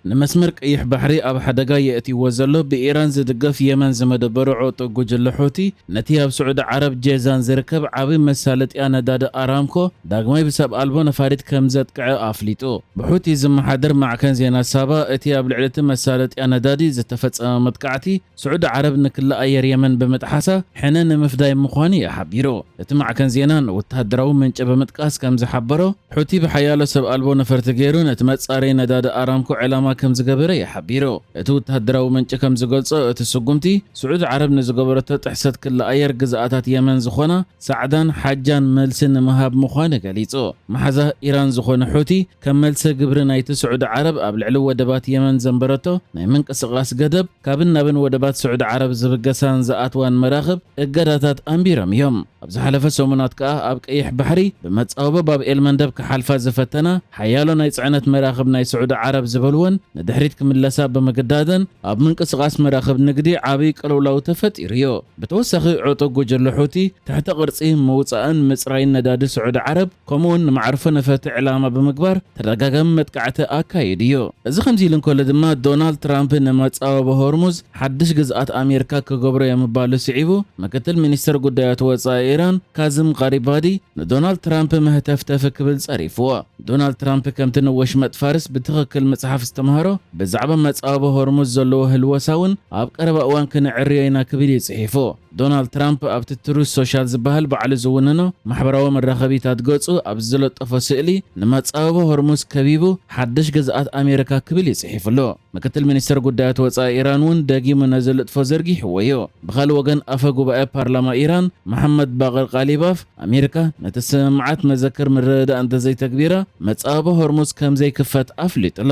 ንመስመር ቀይሕ ባሕሪ ኣብ ሓደጋ የእትይዎ ዘሎ ብኢራን ዝድገፍ የመን ዝመደበሩ ዕጡቕ ጉጅለ ሑቲ፣ ነቲ ኣብ ስዑዲ ዓረብ ጄዛን ዝርከብ ዓቢ መሳለጥያ ነዳዲ ኣራምኮ ዳግማይ ብሰብ ኣልቦ ነፋሪት ከም ዘጥቅዐ ኣፍሊጡ። ብሑቲ ዝመሓደር ማዕከን ዜና ሳባ፣ እቲ ኣብ ልዕሊ እቲ መሳለጥያ ነዳዲ ዝተፈጸመ መጥቃዕቲ፣ ስዑዲ ዓረብ ንክሊ ኣየር የመን ብምጥሓሳ ሕነ ንምፍዳይ ምዃኑ እዩ ሓቢሩ። እቲ ማዕከን ዜና ንወተሃደራዊ ምንጪ ብምጥቃስ ከም ዝሓበሮ፣ ሑቲ ብሓያሎ ሰብ ኣልቦ ነፈርቲ ገይሩ ነቲ መጻረዪ ነዳዲ ኣራምኮ ዕላማ ከም ዝገበረ እዩ ሓቢሩ። እቲ ወተሃደራዊ ምንጪ ከም ዝገልጾ፣ እቲ ስጉምቲ ስዑዲ ዓረብ ንዝገበረቶ ጥሕሰት ክሊ ኣየር ግዝኣታት የመን ዝኾና ሳዕዳን ሓጃን መልሲ ንምሃብ ምዃኑ ገሊጹ። መሓዛ ኢራን ዝኾነ ሑቲ፣ ከም መልሰ ግብሪ ናይቲ ስዑዲ ዓረብ ኣብ ልዕሊ ወደባት የመን ዘንበረቶ ናይ ምንቅስቓስ ገደብ፣ ካብን ናብን ወደባት ስዑዲ ዓረብ ዝብገሳን ዝኣትዋን መራኽብ እገዳታት ኣንቢሮም እዮም። ኣብ ዝሓለፈ ሰሙናት ከኣ ኣብ ቀይሕ ባሕሪ ብመጻወቦ ባብ ኤል መንደብ ክሓልፋ ዝፈተና ሓያሎ ናይ ጽዕነት መራኽብ ናይ ስዑዲ ዓረብ ዝበልወን ንድሕሪት ክምለሳ ብምግዳደን ኣብ ምንቅስቓስ መራኽብ ንግዲ ዓቢ ቅልውላው ተፈጢሩ እዩ። ብተወሳኺ ዕጡቕ ጉጅለ ሑቲ ትሕተ ቅርጺ ምውጻእን ምጽራይን ነዳዲ ስዑዲ ዓረብ ከምኡውን ንመዓርፎ ነፈርቲ ዕላማ ብምግባር ተደጋጋሚ መጥቃዕቲ ኣካይዱ እዩ። እዚ ከምዚ ኢሉ እንከሎ ድማ ዶናልድ ትራምፕ ንመጻወቦ ሆርሙዝ ሓድሽ ግዝኣት ኣሜሪካ ክገብሮ እየ ምባሉ ስዒቡ ምክትል ሚኒስተር ጉዳያት ወጻኢ ኢራን ካዝም ቃሪባዲ ንዶናልድ ትራምፕ መህተፍተፊ ክብል ጸሪፍዎ። ዶናልድ ትራምፕ ከምቲ ንወሽመጥ ፋርስ ብትኽክል ምጽሓፍ ዝተምሃሮ ብዛዕባ መጻወቦ ሆርሙዝ ዘለዎ ህልወሳ እውን ኣብ ቀረባ እዋን ክነዕርዮ ኢና ክብል እዩ ጽሒፉ። ዶናልድ ትራምፕ ኣብቲ ትሩዝ ሶሻል ዝበሃል ባዕሉ ዝውንኖ ማሕበራዊ መራኸቢታት ገጹ ኣብ ዝለጠፎ ስእሊ ንመጻወቦ ሆርሙዝ ከቢቡ ሓድሽ ግዝኣት ኣሜሪካ ክብል እዩ ጽሒፉ ኣሎ። ምክትል ሚኒስተር ጉዳያት ወጻኢ ኢራን እውን ደጊሙ ነዚ ልጥፎ ዘርጊሕዎ እዩ። ብኻልእ ወገን ኣፈ ጉባኤ ፓርላማ ኢራን መሓመድ ባቅር ቃሊባፍ ኣሜሪካ ነቲ ስምምዓት መዘክር ምርድዳእ እንተዘይተግቢራ መጻወቦ ሆርሙዝ ከም ዘይክፈት ኣፍሊጡ ኣሎ።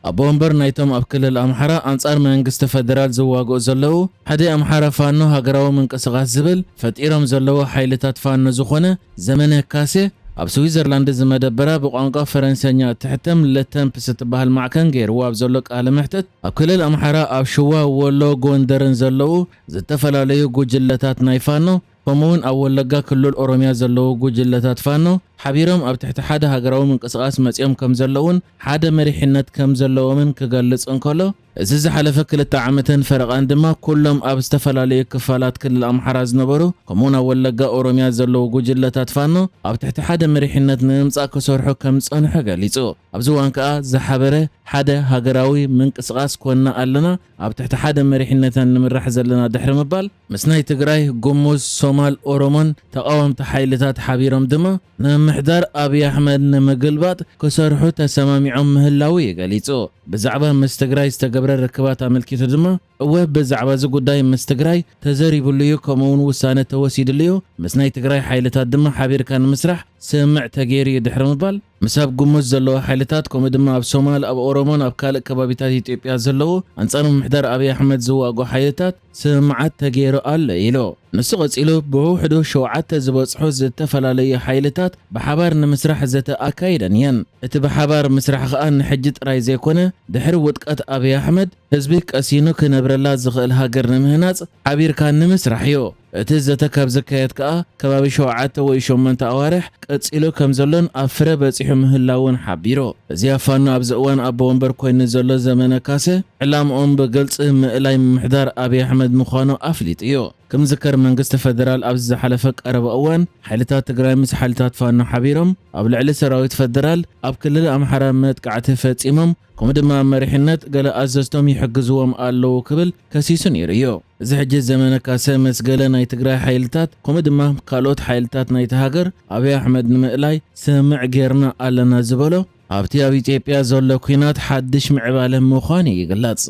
ኣቦ ወንበር ናይቶም ኣብ ክልል ኣምሓራ ኣንጻር መንግስቲ ፈደራል ዝዋግኡ ዘለዉ ሓደ ኣምሓራ ፋኖ ሃገራዊ ምንቅስቓስ ዝብል ፈጢሮም ዘለዉ ሓይልታት ፋኖ ዝኾነ ዘመነ ካሴ ኣብ ስዊዘርላንድ ዝመደበራ ብቋንቋ ፈረንሰኛ እትሕተም ለተምፕስ እትበሃል ማዕከን ገይርዎ ኣብ ዘሎ ቃለ መሕተት ኣብ ክልል ኣምሓራ ኣብ ሽዋ፣ ወሎ፣ ጎንደርን ዘለዉ ዝተፈላለዩ ጉጅለታት ናይ ፋኖ ከምኡውን ኣብ ወለጋ ክልል ኦሮሚያ ዘለዉ ጉጅለታት ፋኖ ሓቢሮም ኣብ ትሕቲ ሓደ ሃገራዊ ምንቅስቓስ መጺኦም ከም ዘለውን ሓደ መሪሕነት ከም ዘለዎምን ክገልጽ እንከሎ፣ እዚ ዝሓለፈ ክልተ ዓመትን ፈረቓን ድማ ኩሎም ኣብ ዝተፈላለዩ ክፋላት ክልል ኣምሓራ ዝነበሩ ከምኡውን ኣብ ወለጋ ኦሮሚያ ዘለዉ ጉጅለታት ፋኖ ኣብ ትሕቲ ሓደ መሪሕነት ንምምጻእ ክሰርሑ ከም ዝጸንሑ ገሊጹ። ኣብዚ እዋን ከኣ ዝሓበረ ሓደ ሃገራዊ ምንቅስቓስ ኮንና ኣለና፣ ኣብ ትሕቲ ሓደ መሪሕነትን ንምራሕ ዘለና ድሕሪ ምባል፣ ምስ ናይ ትግራይ፣ ጉሙዝ፣ ሶማል፣ ኦሮሞን ተቓወምቲ ሓይልታት ሓቢሮም ድማ ንምምሕዳር ኣብይ ኣሕመድ ንምግልባጥ ክሰርሑ ተሰማሚዖም ምህላዉ እዩ ገሊጹ። ብዛዕባ ምስ ትግራይ ዝተገብረ ርክባት ኣመልኪቱ ድማ፣ እወ፣ ብዛዕባ እዚ ጉዳይ ምስ ትግራይ ተዘሪብሉ እዩ፣ ከምኡውን ውሳነ ተወሲድሉ እዩ። ምስ ናይ ትግራይ ሓይልታት ድማ ሓቢርካ ንምስራሕ ስምምዕ ተገይሩ እዩ ድሕሪ ምባል፣ ምስ ኣብ ጉሙዝ ዘለዉ ሓይልታት፣ ከምኡ ድማ ኣብ ሶማል፣ ኣብ ኦሮሞን ኣብ ካልእ ከባቢታት ኢትዮጵያ ዘለዉ ኣንጻር ምምሕዳር ኣብይ ኣሕመድ ዝዋግኡ ሓይልታት ስምምዓት ተገይሩ ኣሎ ኢሉ። ንሱ ቀጺሉ፣ ብውሕዱ ሸውዓተ ዝበጽሑ ዝተፈላለዩ ሓይልታት ብሓባር ንምስራሕ ዘተ ኣካይደን እየን። እቲ ብሓባር ምስራሕ ከኣ ንሕጂ ጥራይ ዘይኮነ፣ ድሕሪ ውድቀት ኣብይ ኣሕመድ ህዝቢ ቀሲኑ ክነብረላ ዝኽእል ሃገር ንምህናጽ ሓቢርካ ንምስራሕ እዩ። እቲ ዘተ ካብ ዝካየድ ከኣ ከባቢ ሸውዓተ ወይ ሸሞንተ ኣዋርሕ ቀጺሉ ከም ዘሎን ኣብ ፍረ በጺሑ ምህላውን ሓቢሩ። እዚ ኣብ ፋኖ ኣብዚ እዋን ኣቦ ወንበር ኮይኑ ዘሎ ዘመነ ካሰ፣ ዕላምኦም ብግልጺ ምእላይ ምምሕዳር ኣብይ ኣሕመድ ምዃኑ ኣፍሊጡ እዩ። ክምዝከር መንግስቲ ፈደራል ኣብዚ ዝሓለፈ ቀረባ እዋን ሓይልታት ትግራይ ምስ ሓይልታት ፋኖ ሓቢሮም ኣብ ልዕሊ ሰራዊት ፈደራል ኣብ ክልል ኣምሓራ መጥቃዕቲ ፈጺሞም፣ ከምኡ ድማ ኣብ መሪሕነት ገለ ኣዘዝቶም ይሕግዝዎም ኣለዉ ክብል ከሲሱ ነይሩ እዩ። እዚ ሕጂ ዘመነ ካሰ ምስ ገለ ናይ ትግራይ ሓይልታት ከምኡ ድማ ካልኦት ሓይልታት ናይቲ ሃገር ኣብይ ኣሕመድ ንምእላይ ስምምዕ ጌርና ኣለና ዝበሎ ኣብቲ ኣብ ኢትዮጵያ ዘሎ ኲናት ሓድሽ ምዕባለ ምዃኑ ይግለጽ።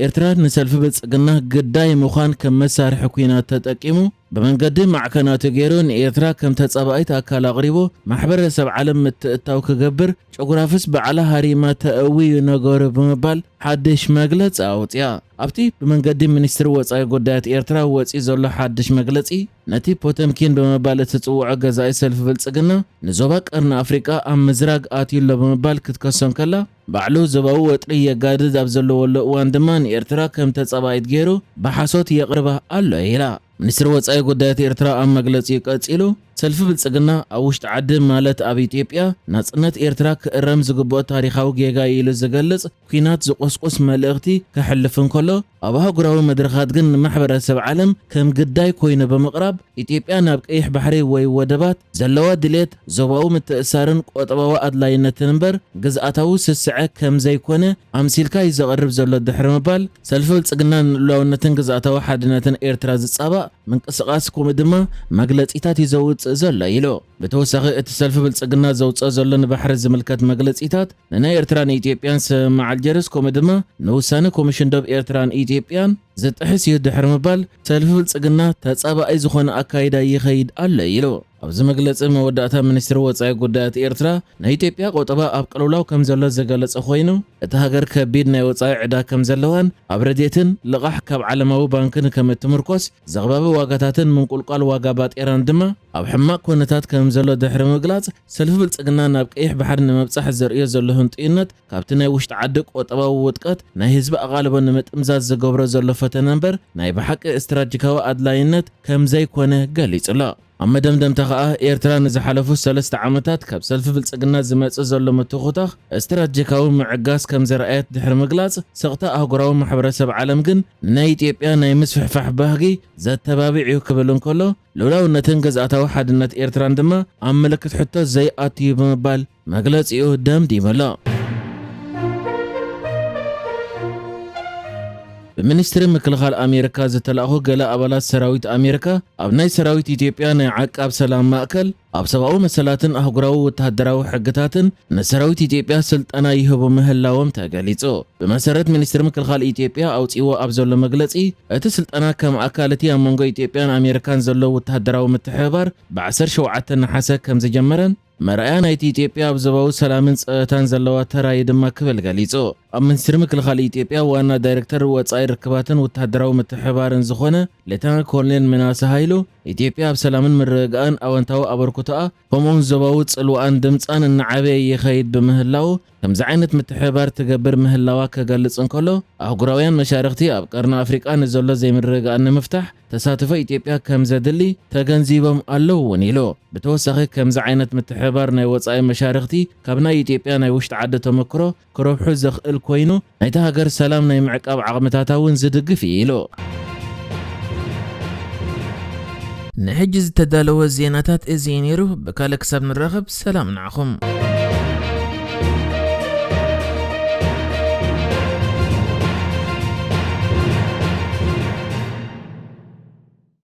ኤርትራ ንሰልፊ ብልጽግና ግዳይ ምዃን ከም መሳርሒ ኲናት ተጠቂሙ ብመንገዲ ማዕከናቱ ገይሩ ንኤርትራ ከም ተጻባኢት ኣካል ኣቕሪቡ ማሕበረሰብ ዓለም ምትእትታው ክገብር ጨጉራፍስ ባዕላ ሃሪማ ተእዊ እዩ ነገሩ ብምባል ሓድሽ መግለጺ ኣውጽያ። ኣብቲ ብመንገዲ ሚኒስትሪ ወጻኢ ጉዳያት ኤርትራ ወጺኡ ዘሎ ሓድሽ መግለጺ፣ ነቲ ፖተምኪን ብምባል እትጽውዖ ገዛኢ ሰልፊ ብልጽግና ንዞባ ቀርኒ ኣፍሪቃ ኣብ ምዝራግ ኣትዩ ኣሎ ብምባል ክትከሶ እንከላ፣ ባዕሉ ዞባዊ ወጥሪ የጋድድ ኣብ ዘለወሉ እዋን ድማ ንኤርትራ ከም ተጻባኢት ገይሩ ብሓሶት የቕርባ ኣሎ ኢላ። ሚኒስትሪ ወጻኢ ጉዳያት ኤርትራ ኣብ መግለጺኡ ቀጺሉ፣ ሰልፊ ብልጽግና ኣብ ውሽጢ ዓዲ ማለት ኣብ ኢትዮጵያ ናጽነት ኤርትራ ክእረም ዝግብኦ ታሪኻዊ ጌጋ ኢሉ ዝገልጽ ኲናት ዝቑስቁስ መልእኽቲ ከሕልፍ እንከሎ፣ ኣብ ኣህጉራዊ መድረኻት ግን ንማሕበረሰብ ዓለም ከም ግዳይ ኮይኑ ብምቕራብ፣ ኢትዮጵያ ናብ ቀይሕ ባሕሪ ወይ ወደባት ዘለዋ ድሌት፣ ዞባዊ ምትእስሳርን ቆጠባዊ ኣድላይነትን እምበር ግዝኣታዊ ስስዐ ከም ዘይኮነ ኣምሲልካ እዩ ዘቕርብ ዘሎ ድሕሪ ምባል፣ ሰልፊ ብልጽግና ንልኡላውነትን ግዝኣታዊ ሓድነትን ኤርትራ ዝጻባእ ምንቅስቓስ ከምኡ ድማ መግለጺታት እዩ ዘውጽእ ዘሎ ኢሉ። ብተወሳኺ እቲ ሰልፊ ብልጽግና ዘውጽኦ ዘሎ ንባሕሪ ዝምልከት መግለጺታት ንናይ ኤርትራን ኢትዮጵያን ስምምዕ ኣልጀርስ ከምኡ ድማ ንውሳነ ኮሚሽን ዶብ ኤርትራን ኢትዮጵያን ዝጥሕስ እዩ ድሕሪ ምባል ሰልፊ ብልጽግና ተጻባኣይ ዝኾነ ኣካይዳ ይኸይድ ኣሎ ኢሉ። ኣብዚ መግለጺ መወዳእታ ሚኒስትሪ ወጻኢ ጉዳያት ኤርትራ ናይ ኢትዮጵያ ቆጠባ ኣብ ቅልውላው ከም ዘሎ ዘገለጸ ኮይኑ፣ እታ ሃገር ከቢድ ናይ ወጻኢ ዕዳ ከም ዘለዋን ኣብ ረድኤትን ልቓሕ ካብ ዓለማዊ ባንክን ከም እትምርኮስ ዘግባቢ ዋጋታትን ምንቁልቋል ዋጋ ባጤራን ድማ ኣብ ሕማቕ ኩነታት ከም ዘሎ ድሕሪ ምግላጽ፣ ሰልፊ ብልጽግና ናብ ቀይሕ ባሕሪ ንምብጻሕ ዘርእዮ ዘሎ ህንጡይነት ካብቲ ናይ ውሽጢ ዓዲ ቆጠባዊ ውድቀት ናይ ህዝቢ ኣቓልቦ ንምጥምዛዝ ዝገብሮ ዘሎ ፈተነ እምበር ናይ ብሓቂ ስትራቴጂካዊ ኣድላይነት ከም ዘይኮነ ገሊጹ ኣሎ። ኣብ መደምደምታ ከኣ ኤርትራ ንዝሓለፉ ሰለስተ ዓመታት ካብ ሰልፊ ብልጽግና ዝመጽእ ዘሎ ምትኹታኽ ስትራቴጂካዊ ምዕጋስ ከም ዘርኣየት ድሕሪ ምግላጽ፣ ስቕታ ኣህጉራዊ ማሕበረሰብ ዓለም ግን ንናይ ኢትዮጵያ ናይ ምስፍሕፋሕ ባህጊ ዘተባብዕ እዩ ክብል እንከሎ፣ ልኡላውነትን ግዝኣታዊ ሓድነት ኤርትራን ድማ ኣብ ምልክት ሕቶ ዘይኣቱ እዩ ብምባል መግለጺኡ ደምዲሙ ኣሎ። ብሚኒስትሪ ምክልኻል ኣሜሪካ ዝተላእኹ ገለ ኣባላት ሰራዊት ኣሜሪካ ኣብ ናይ ሰራዊት ኢትዮጵያ ናይ ዓቃብ ሰላም ማእከል ኣብ ሰብኣዊ መሰላትን ኣህጉራዊ ወተሃደራዊ ሕግታትን ንሰራዊት ኢትዮጵያ ስልጠና ይህቡ ምህላዎም ተገሊጹ። ብመሰረት ሚኒስትሪ ምክልኻል ኢትዮጵያ ኣውጺእዎ ኣብ ዘሎ መግለጺ፣ እቲ ስልጠና ከም ኣካል እቲ ኣብ መንጎ ኢትዮጵያን ኣሜሪካን ዘሎ ወተሃደራዊ ምትሕብባር ብ ዓሰርተ ሸውዓተ ነሓሰ ከም ዝጀመረን መርኣያ ናይቲ ኢትዮጵያ ኣብ ዞባዊ ሰላምን ጸጥታን ዘለዋ ተራዩ ድማ ክብል ገሊጹ። ኣብ ሚኒስትሪ ምክልኻል ኢትዮጵያ ዋና ዳይሬክተር ወጻኢ ርክባትን ወተሃደራዊ ምትሕብባርን ዝኾነ ሌተናል ኮሎኔል ምናሰ ሃይሉ፣ ኢትዮጵያ ኣብ ሰላምን ምርግጋእን ኣወንታዊ ኣበርክቶኣ፣ ከምኡውን ዞባዊ ጽልዋኣን ድምጻን እናዓበየ ይኸይድ ብምህላዉ፣ ከምዚ ዓይነት ምትሕብባር ትገብር ምህላዋ ክገልጽ እንከሎ፣ ኣህጉራውያን መሻርኽቲ ኣብ ቀርኒ ኣፍሪቃ ንዘሎ ዘይምርግጋእ ንምፍታሕ ተሳትፎ ኢትዮጵያ ከም ዘድሊ ተገንዚቦም ኣለዉ እውን ኢሉ። ብተወሳኺ፣ ከምዚ ዓይነት ምትሕብባር ናይ ወጻኢ መሻርኽቲ ካብ ናይ ኢትዮጵያ ናይ ውሽጢ ዓዲ ተመክሮ ክረብሑ ዘኽእል ኮይኑ፣ ናይታ ሃገር ሰላም ናይ ምዕቃብ ዓቕምታታ እውን ዝድግፍ እዩ ኢሉ። ንሕጂ ዝተዳለወ ዜናታት እዚ እዩ ነይሩ። ብካልእ ክሳብ ንራኸብ፣ ሰላም ንዓኹም።